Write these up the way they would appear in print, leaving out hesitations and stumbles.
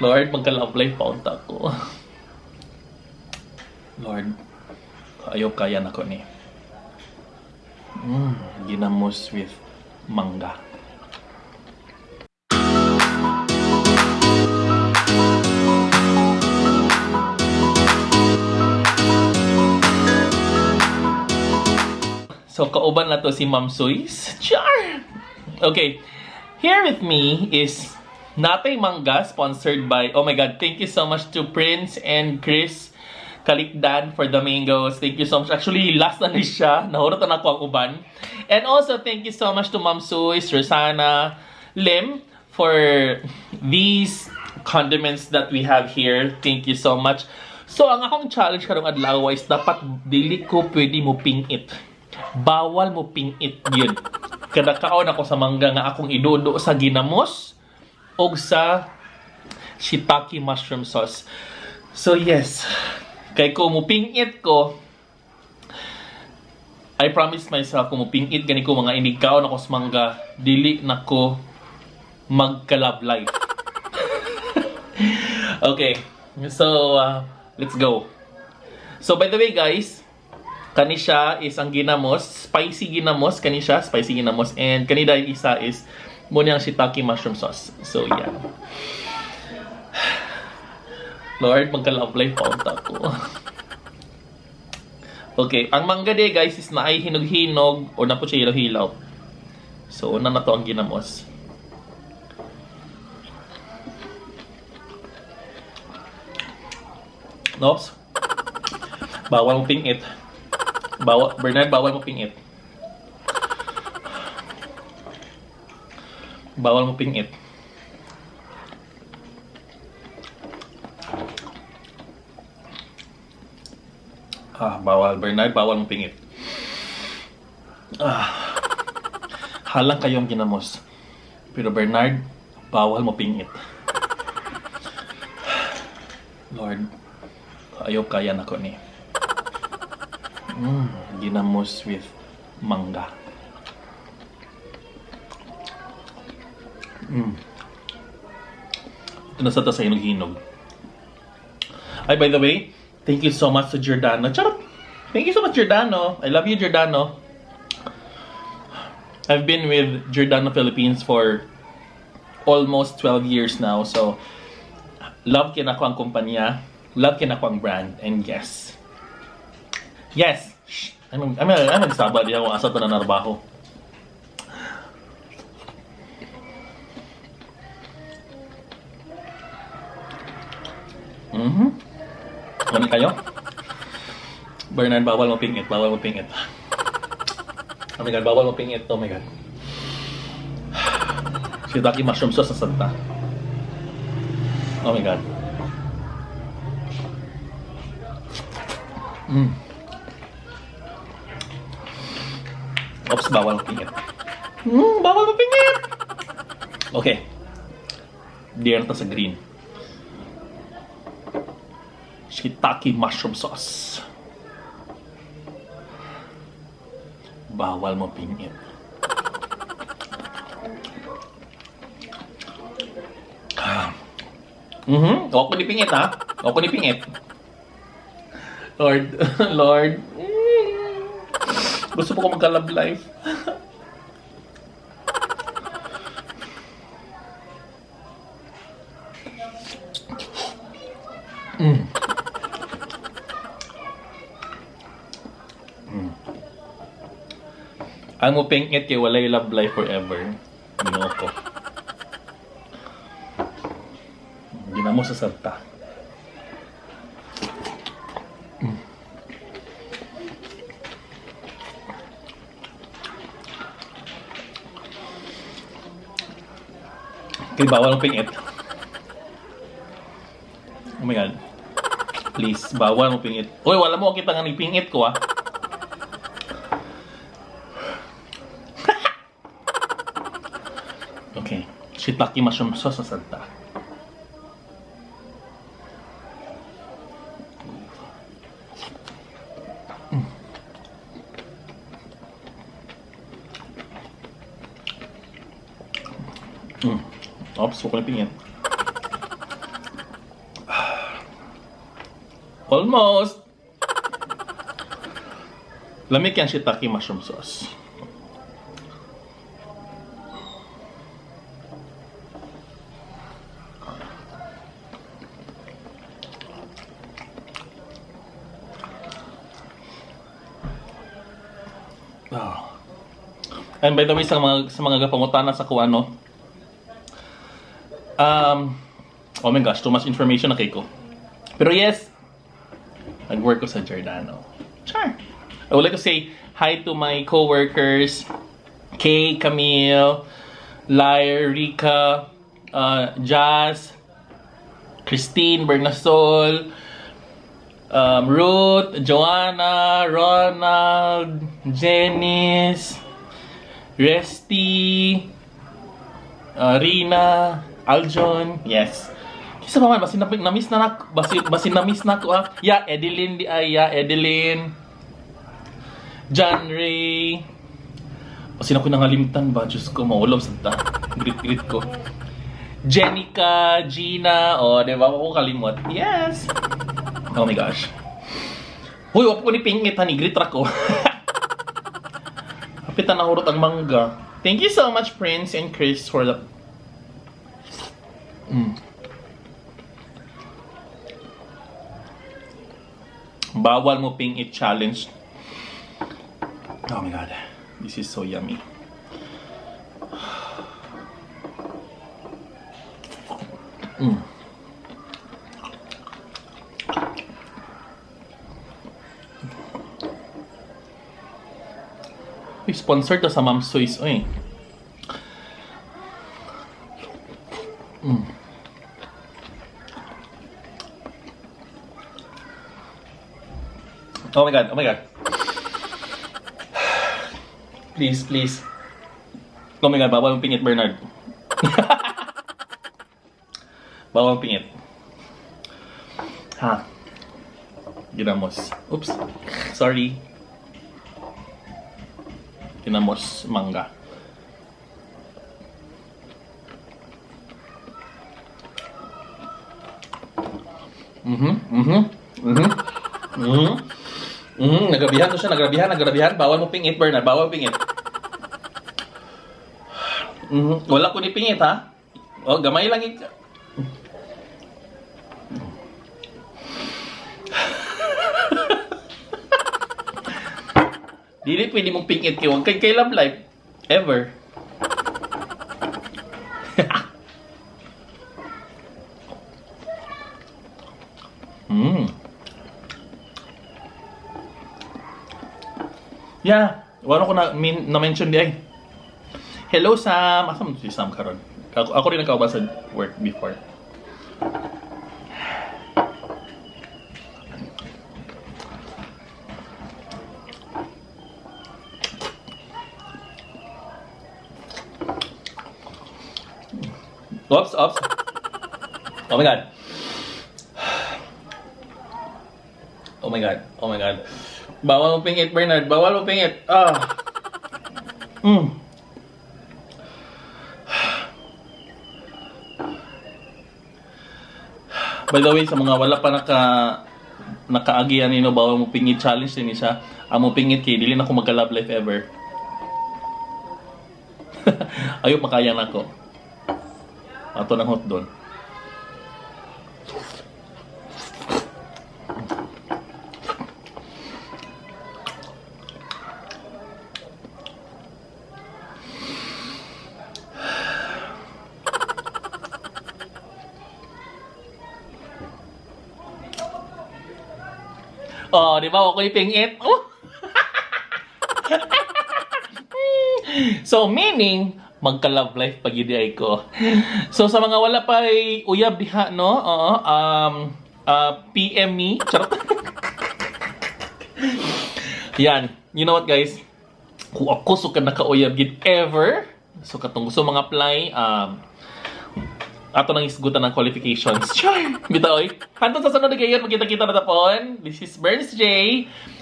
Lord, magka-love life pa unta ko. Lord, ayaw kaya na ko ni. Ginamos with mangga. So, kauban na to si Ma'am Suis. Char! Okay. Here with me is Natay Mangga, sponsored by, oh my God, thank you so much to Prince and Chris Kalikdan for the mangoes. Thank you so much. Actually, last na ni siya. Nahurot na ako ang uban. And also, thank you so much to Ma'am Suis, Rosana, Lim for these condiments that we have here. Thank you so much. So, ang akong challenge karong adlaw is dapat dili ko pwede mo pingit. Bawal mo pingit yun. Kada kaon ako sa mangga nga akong idudo sa ginamos og sa shiitake mushroom sauce. So yes, kay kung mupingit ko, I promise myself kung mupingit gani ko mga inigkaon ako sa mangga, dili na ko magka-love life. Okay, so let's go. So by the way guys, kani siya is ang ginamos, spicy ginamos, kani siya, spicy ginamos, and kani dahil isa is muna ang shiitake mushroom sauce. So yeah. Lord, magka-love life pa unta ko. Okay, ang mangga day guys is naay hinog-hinog o na po siya hilaw-hilaw. So una na to ang ginamos. Oops. Bawal mo pingit. Bawal, Bernard, bawal mo pingit. Bawal mo pingit. Ah, bawal Bernard, bawal mo pingit. Ah. Halang kayong ginamos. Pero Bernard, bawal mo pingit. Lord, ayaw kaya na ko ni. Ginamos with mangga. Ito na sa to sa hinog-hinog. Ay, by the way, thank you so much to Giordano. Charot! Thank you so much, Giordano. I love you, Giordano. I've been with Giordano Philippines for almost 12 years now. So, love kinako ang kumpanya. Love kinako ang brand. And yes. Yes! Shh! I'm magsaba. Di ako asa to na narbaho. Kami kayo? Bernard, bawal mo pingit. Bawal mo pingit. Oh my God, bawal mo pingit. Oh my God. Shiitake mushroom sauce sa santa. Oh my God. Oops, bawal mo pingit. Bawal mo pingit! Okay. Diyan na sa green. Shiitake mushroom sauce. Bawal mo pingit. Ako ni pingit ha. Ako ni pingit. Lord, Lord. Gusto ko magka-love life. Ang mupingit kay walay love life forever. Ginoo ko. Ginamo sa sarta. Okay, bawal mo pingit. Oh my God. Please, bawal mo pingit. Uy, wala mo kita nga ni pingit ko ah. Okay. Shiitake mushroom sauce sa santa. Oops, huwag ko na pingit. Almost. Lamig yan shiitake mushroom sauce. Oh. And by the way, sa mga gapangutana sa kuano, oh my gosh, too much information na kay ko. Pero yes, nag-work ko sa Giordano. Char! I would like to say hi to my co-workers, Kay, Camille, Lyre, Rika, Jazz, Christine, Bernasol, Ruth, Joanna, Ronald, Janice, Resty, Rina, Aljon, yes. Kisa pa man, basin na-miss na basin na-miss na ko ah. Yeah, Edeline di ay, yeah, Edeline. John Ray. Basin ako nangalimtan ba, Diyos ko, maulob sa ta. Greet-greet ko. Jenica, Gina, oh, di ba? Ako kalimot. Yes. Oh my gosh. Uy, wap ko ni pingit, honey. Greet ra ko. Kapitan na hurot ang mangga. Thank you so much, Prince and Chris, for the... Bawal mo pingit challenge. Oh my God. This is so yummy. Uy, sponsor to sa Ma'am Suis, oy. Oh my God, oh my God. Please, please. Oh my God, bawal mong pingit, Bernard. Bawal mong pingit. Ha. Ginamos. Oops. Sorry. Ginamos mangga. Nagabihan to siya, nagabihan. Bawal mo pingit, Bernard. Bawal pingit. Wala ko ni pingit, ha? Oh, gamay lang ik. Dili pwede mong pingit kay wag kay love life ever. Yeah, wala ko na na-mention di ay. Hello Sam, asa man si Sam karon? Ako rin nagkauban sa work before. Oops, oops. Oh my God. Oh my God. Oh my God. Bawal mo pingit, Bernard. Bawal mo pingit. Ah. By the way, sa mga wala pa nakaagi ani no, bawal mo pingit challenge din siya. Amo pingit kay dili na ko magka-love life ever. Ayop makaya nako. Ato nang hot doon. Oh, di ba? Ako yung pingit. Oh. So, meaning, magka-love life pag yun ay ko. So, sa mga wala pa ay uyab diha, no? Oo. PM me. Charot. Yan. You know what, guys? Kung ako suka naka-uyab gid ever, so katong gusto mga apply, ato nang isgutan ng qualifications. Char! Bitaw, oy. Hantong sa sunod na gayon, magkita-kita na tapon. This is Berns J.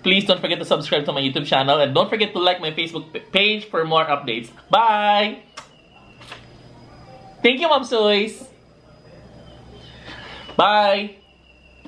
Please don't forget to subscribe to my YouTube channel and don't forget to like my Facebook page for more updates. Bye! Thank you, Ma'am Suis! Bye!